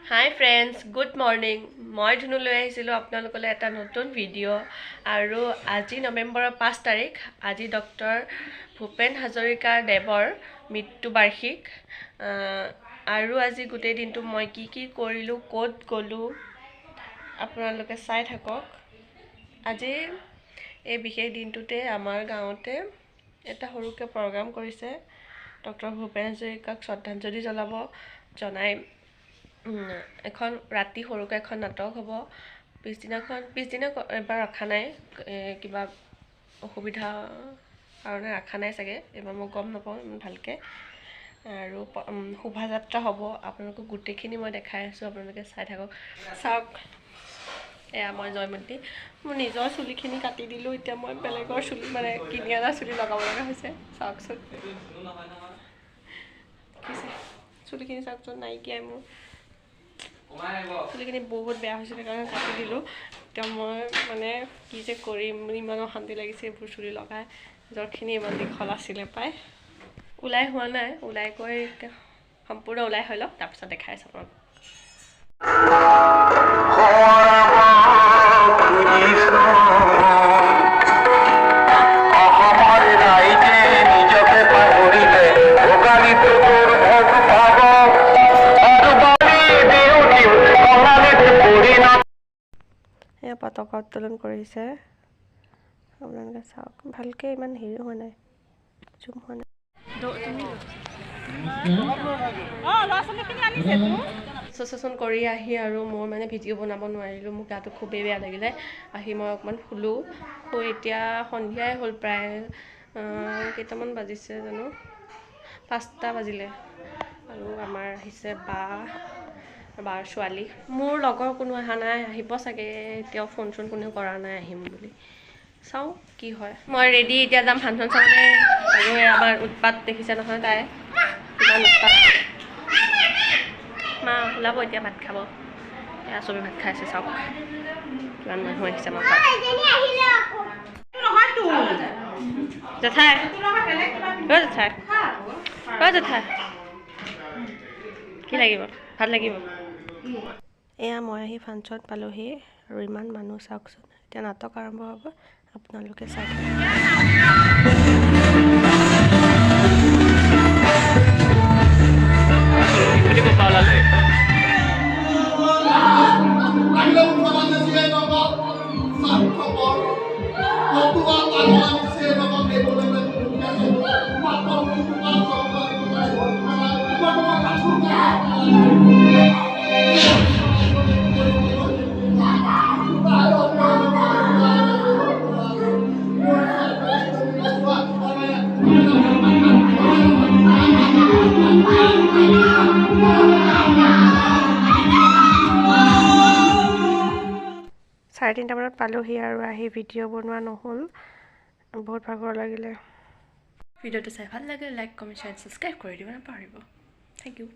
হাই friends, good morning. মই ধুনু লৈ আহিছিলোঁ আপোনালোকলৈ এটা নতুন ভিডিঅ'। আৰু আজি নৱেম্বৰৰ 5 তাৰিখ, আজি ডক্টৰ ভূপেন হাজৰিকাৰ দেৱৰ মৃত্যুবাৰ্ষিক। আৰু আজি গোটেই দিনটো মই কি কি কৰিলোঁ, ক'ত গ'লোঁ, আপোনালোকে চাই থাকক। আজি এই বিশেষ দিনটোতে আমাৰ গাঁৱতে এটা সৰুকৈ প্ৰগ্ৰাম কৰিছে। ডক্টৰ ভূপেন হাজৰিকাক শ্ৰদ্ধাঞ্জলি জনাই এখন ৰাতি সৰুকৈ এখন নাটক হ'ব। পিছদিনা এবাৰ ৰখা নাই, কিবা অসুবিধা কাৰণে ৰখা নাই চাগে, এইবাৰ মই গম নাপাওঁ ইমান ভালকৈ। আৰু শোভাযাত্ৰা হ'ব। আপোনালোকক গোটেইখিনি মই দেখাই আছোঁ, আপোনালোকে চাই থাকক। চাওক, এয়া মই জয়মতী, মোৰ নিজৰ চুলিখিনি কাটি দিলোঁ, এতিয়া মই বেলেগৰ চুলি মানে কিনি অনা চুলি লগাব লগা হৈছে। চাওকচোন, চুলিখিনি চাওকচোন, নাইকিয়াই মোৰ চুলিখিনি বহুত বেয়া হৈছিলে কাৰণে কাটি দিলোঁ। এতিয়া মই মানে কি যে কৰিম, ইমান অশান্তি লাগিছে এইবোৰ চুলি লগাই। নিজৰখিনি ইমান দীঘল আছিলে পাই। ওলাই হোৱা নাই, ওলাই গৈ সম্পূৰ্ণ ওলাই হৈ লওক, তাৰপিছত দেখাই আছোঁ আপোনালোকক। পতাকা উত্তোলন কৰিছে, আপোনালোকে চাওক। ভালকৈ ইমান হেৰি হোৱা নাই, জুম হোৱা নাই। চেচন কৰি আহি আৰু মোৰ মানে ভিডিঅ' বনাব নোৱাৰিলোঁ, মোৰ গাটো খুবেই বেয়া লাগিলে। আহি মই অকণমান শুলোঁ, শুই এতিয়া সন্ধিয়াই হ'ল, প্ৰায় কেইটামান বাজিছে জানো, 5টা বাজিলে। আৰু আমাৰ আহিছে বা, বাৰ ছোৱালী। মোৰ লগৰ কোনো অহা নাই, আহিব চাগে, এতিয়াও ফোন চোন কোনেও কৰা নাই আহিম বুলি। চাওঁ কি হয়। মই ৰেডি, এতিয়া যাম ফাংচন চাবলৈ। আৰু আমাৰ উৎপাত দেখিছে নহয়, তাই কিমান উৎপাত। মা ওলাব এতিয়া ভাত খাব। এয়া চবেই ভাত খাই আছে, চাওক কিমান মানুহ আহিছে আমাৰ ঘৰত। জেঠাই, অ জেঠাই, অ জেঠাই, কি লাগিব? ভাত লাগিব। এয়া মই আহি ফাংচন পালোহি আৰু ইমান মানুহ চাওকচোন। এতিয়া নাটক আৰম্ভ হ'ব, আপোনালোকে চাই থাকক। চাৰে 3টামানত পালোহি আৰু আহি ভিডিঅ' বনোৱা নহ'ল, বহুত ভাগৰ লাগিলে। ভিডিঅ'টো চাই ভাল লাগে, লাইক, কমেণ্ট, শ্বেয়াৰ, ছাবস্ক্ৰাইব কৰি দিব নাপাহৰিব। Thank you.